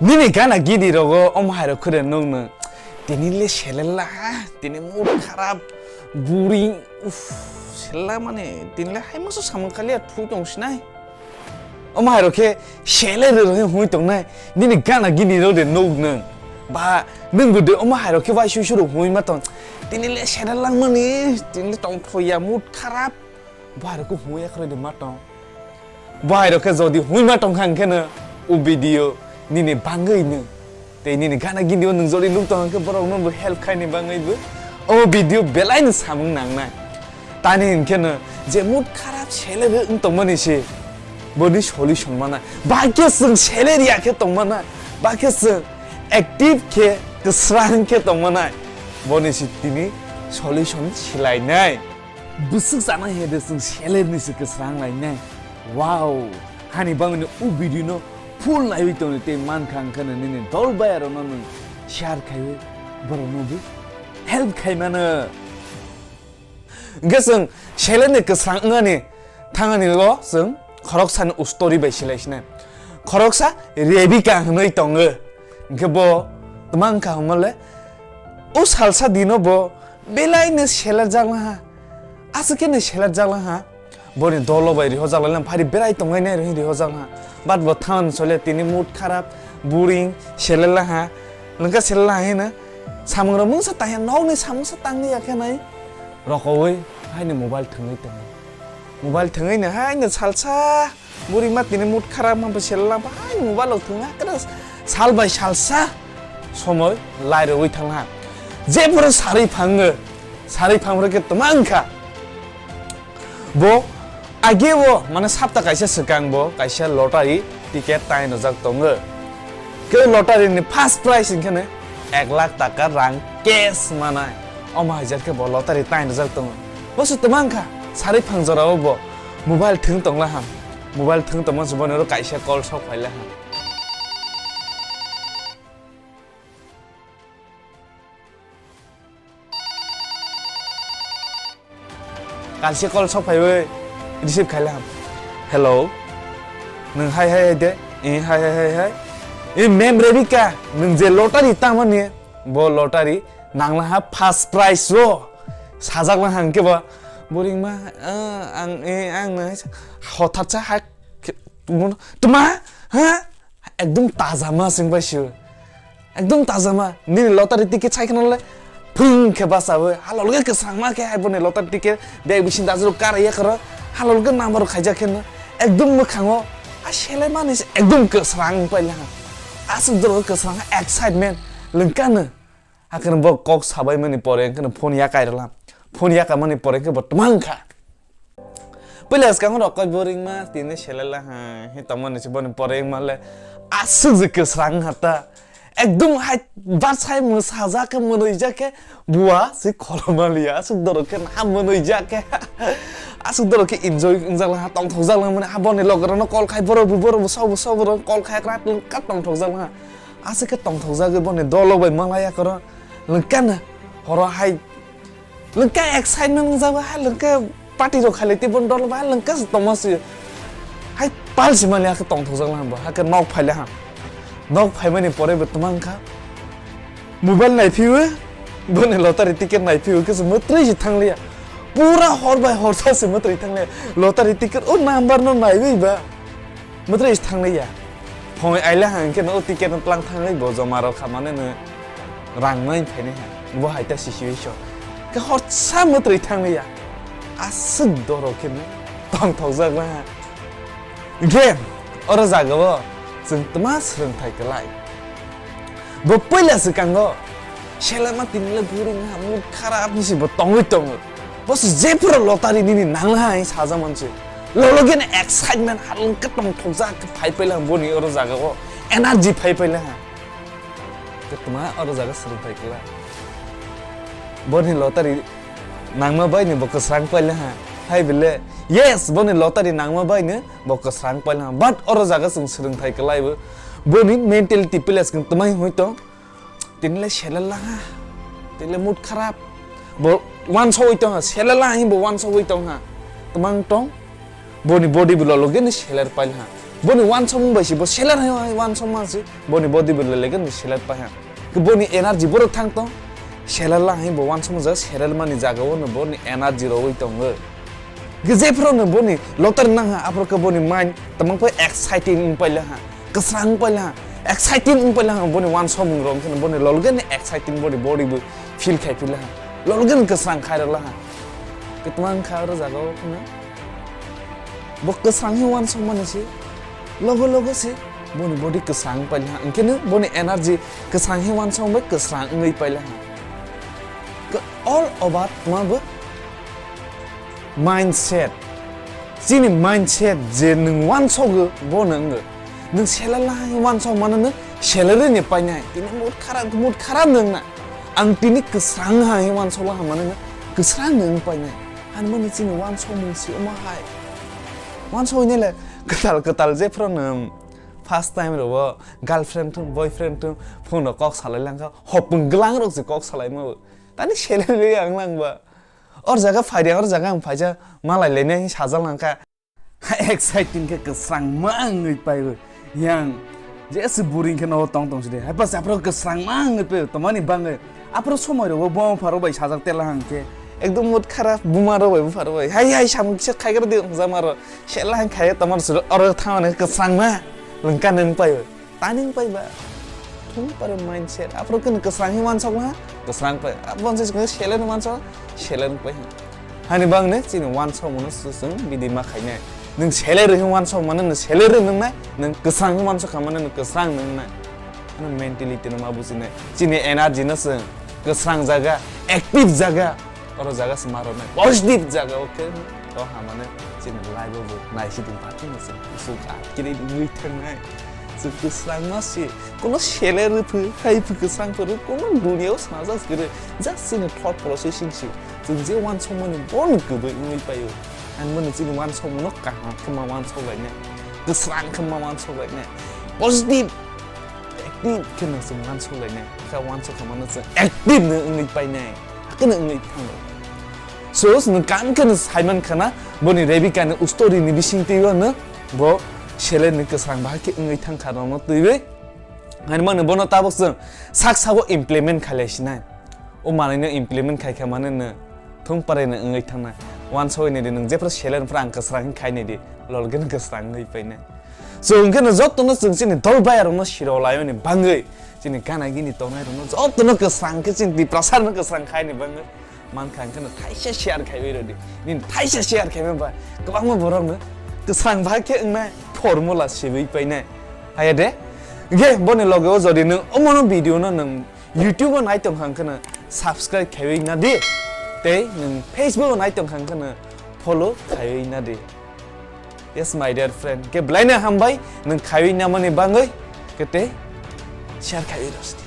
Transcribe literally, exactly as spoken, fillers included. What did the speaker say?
Nini gana gini rogo omo hai rok khwre nuk nung. Tini le selella, tini mood kharap, boring, uff, selella mane tini le hai musu samung kaliya thui tong sinai. Omo hai rok khe sele rw rw hui tong nai. Nini gana gini rok de nuk nung. Ba nung bo de omo hai rok khe bai sui suru hui ma tong. Tini le selella mani, tini le tong thoya mood kharap. Bo hai rok khe hui ya khwrwi de ma tong. Bo hai rok khe jodi hui ma tong kha hwnkhe no o video nini bangwi no. Tei nini gana gini o nwng jodi nuk tong khe borok no bo help khai ni bangwi bo. O video belai no samung nang nai. Tani hwnkhe no je mood kharap sele rw wng tong mani se. Boni solution manai. Ba khe chwng sele riya khe tong manai. Ba khe chwng active khe kwsrang khe tong manai. Boni se tini solution silai nai. Bwswk chana he de chwng seler ni se kwsrang lai nai. Wow! Hani bangni o video no full naiwi tongni tei mankha hwnkhe no nini dol bai aro no nwng share khaiwi borok no bo help khai mano. Hwnkhe chwng seler ni kwsrang wngani thangani o chwng khoroksa ni story bai silai sinai. Khoroksa Rebika hwnwi tongo. Hwnkhe bo twma wngkha hwnmale o salsa dino bo Belai no seler jak laha. Aswk khe no seler jak laha. Boni dolo bai riho jak laha. Phari berai tongnai nai riho jak laha. But bo than sole tini mood kharap, boring, seler laha. Nungkha seler laha hino. Samung rok mungsa tangya, nokni samung sa tangni ya khe nai. Rokowi haino mobile thwngwi tongo. Mobile thwngwi no haino salsa. Buri ma tini mood kharap ma bo sel lang hai mobile rok thwng ha kra sal bai salsa somoi lai rwi thang ha. Jephuru sarwi phango, sarwi phang rok khe twma wngkha. Bo age bo mane sapta kaisa swkang bo kaisa lottery ticket tai nojak tongo. Khe lottery ni first prize hwnkhe no ek lakh taka rang cash manai. Omo hai jak khe bo lottery tai nojak tongo. Bo se twma wngkha sarwi phang jora o bo. Mobile thwng tongla ham. Mobile thwng tongma se bono oro kaisa call sok phaila ham. Kaisa call sok phaiwi receive khaila ham. Hello. Nwng hai hai hai de. Eh, hai hai hai hai. Eh, mem Rebika, nwng je lottery tamani, bo lottery nangla ha first prize o. Sajak lang hang khe ba. Boring ma, ah, ang, eh, ang na hothat sa ha. Tuma, ha? Ekdom taja ma sing bai sio. Ekdom taja ma. Nini lottery ticket sai khna le phung khe basa bai. Halol ge kwsang ma khe hai boni lottery ticket. Bag bisin dajro kar ya karo. Halol ge number khaijak khe no. Ekdom mwkhango. A sele mani se ekdom kwsang pai le ha. Asuk doro kwsang excitement. Lengkano. Hakheno bo kok sabai mani pore, hakheno phone yakai rwla. Phone yakamani pore khe bo twmang kha. Puila swkang rok koi bo ringma, tini selai la ha, hi tongmani se boni pore wngma le. Aswk je kwsrang ha ta. Ekdom hai bachai mwsajak khe, mwnwijak khe, bua se khorokma liya, aswk dorok khe na mwnwijak khe. Aswk dorok khe enjoy wngjak la ha, tongthokjak la mani, ha boni loge rokno call khai, borok bo, borok bo, sobo, sobo rok call khai, rat ka tongthokjak la ha. Aswk khe tongthokjagwi boni dolo bai malaya koro. Lengkha na horo hai lengkha excitement wngjago hai lengkha party rok khailai tei boni dolo bai lengkha se tongma se hai pal se mali hakhe tongthokjak laham bo hakhe nok phailai ham. Nok phaimani pore bo twmang kha mobile naiphio boni lottery ticket naiphio khe se mwtrwi se thangliya pura hor bai horsa se mwtrwi thangliya lottery ticket o number no naiwi ba. Mwtrwi se thangliya. Phone aila hang khe no o ticket no tlang thangwi bo joma rok kha mane no rang nai phainai ha. Bo hai ta situation. Khe horsa mwtrwi thangliya. Aswk doro khe no tongthokjak ma ha. Game oro jaga o chwng twma swrwngthai kwlai. Bo puila swkango selama tini le buring ha mood kharap ni si bo tongwi tongo. Bo se jephuru lottery nini nangla ha hing saja manse. Lologeno excitement ha lengkha tongthokjak khe phai paila boni oro jaga o energy phai paila ha. Khe tma oro jaga swrwngthai kwla. Boni lottery nangma bai ni bo kwsrang paila ha. Hai bile yes boni lottery nangma bai ni bo kwsrang paila ha. But oro jaga chwng swrwngthai kwlai bo. Boni mentality pila swkang twmai hoi tong. Tini le selel laha, tini le mood kharap. Bo wansogwi tongha, selel laha hinwi bo wansogwi tongha. Twmang tong, boni body bo lologeno seler pailha. Boni wansokmung bai se bo seler hai hai wansokma se, boni body bo lelegan bo seler pai ha. Ke boni energy borok thang tong, seler la hai bo wansokma jaga, seler mani jaga o no boni energy rogwi tongo. Ke jephru no boni lotar nang ha, aphuru ke boni mind tamang pai exciting wng paila ha, kwsrang wng paila ha, exciting wng paila ha, boni wansokmung rok wngkhe boni lolgani exciting boni body bo feel khai pila ha, lolgani kwsrang khai rwla ha. Ke tamang kha oro jaga o kheno. Bo kwsrang hi wansok mani se, logo logo se boni body kwsrang paila ha, hwnkhe no boni energy kwsrang hi wansok bai kwsrang wngwi paila ha. Ke all about ma bo mindset. Chini mindset je nwng wansogo, bo no wngo. Nwng selala hi wansok mano no salary ni painai, tini mood kharap, mood kharap no wngna. Ang tini kwsrang ha hi wansok la ha mano no kwsrang no wng painai. Ani mani chini wansokmung si omo hai. Wansok hwnwi le kwtal kwtal jephru no first time rogo girlfriend thung, boyfriend thung, phone rok kok salai langkha, hopung glang rok se kok salai ma bo. Tani seleng le ang lang ba. Or jaga phai de, or jaga ang phaija malai lene sajak langkha. Exciting khe kwsrang ma wngwi pai bo. Yang jesi buring khe no tong tong sidi. Hai pa sapro kwsrang ma wngwi pai bo. Tomani bangwi. Aphuru somoi rogo buma pharo bai sajak tela hang khe. Ekdom mood kharap buma rok bai bupha rok bai. Hai hai samung kisa khaigra di jama ro. Sela hang khai tomar suru oro thangmani kwsrang ma. Lengka nang pai bo. Tani wng pai ba. Thung pare mindset. Aphuru khe kwsrang hi wansok ma. Kwsrang pai. Abon se sele no wansok. Sele no pai. Hani bang ne chini wansok mano susung bidi ma khainai. Nwng sele rw hi wansok mano nwng sele rw nung nai. Nwng kwsrang hi wansok kha mano nwng kwsrang nung nai. Ano mentality no ma bujinai. Chini energy no se kwsrang jaga, active jaga, oro jaga se ma rwnai. Positive jaga o khe o hamane chini life o bo nai si din pati no se kusuk a kiri wngwi thangnai. Se kwsrang ma se kono sele rw phu, hai phu kwsrang phu, kono dunia o sana ja se kiri. Just chini thought processing se. Chwng je wansok mani bon kwbwi wngwi paio. Ang mani chini wansok mano kaham khe ma wansok lainai. Kwsrang khe ma wansok lainai. Positive active khe no chwng wansok lainai, kha wansok kha mano chwng active no wngwi painai, hakhe no wngwi thango. So, chwng kaham khe no saiman khana, boni Rebecca ni story ni bisingtwi o no bo sele ni kwsrang bahai khe wngwi thang kha rokno twiwi. Ani mano bono tabuk chwng sak sago implement khailai sinai. O manwi no implement khai kha mano no thung parai no wngwi thangnai. Wansok ni di nwng jephru sele phra ang kwsrang khai ni di, lolgeno kwsrang wngwi painai. Chwng khe no joto no chwng chini dol bai rok no siro lai oni bangwi chini gana gini tongnai rok no joto no kwsrang khe chini Tiprasa no kwsrang khai ni bangwi man kha ang khe no thaisa share khai bai rodi. Nini thaisa share khai bai ba kwbangma borok no kwsrang ba khe wngnai formula sibui painai. Haya de. Ge boni loge o jodi nwng omono video no nwng YouTube o nai tong kha ang khe no subscribe khai bai na di. Tei nwng Facebook o nai tong kha ang khe no follow khai bai na di. Yes, my dear friend, ke belai no hambai, nwng khaiwi namani bangwi, kete share khaiwi rwsdi.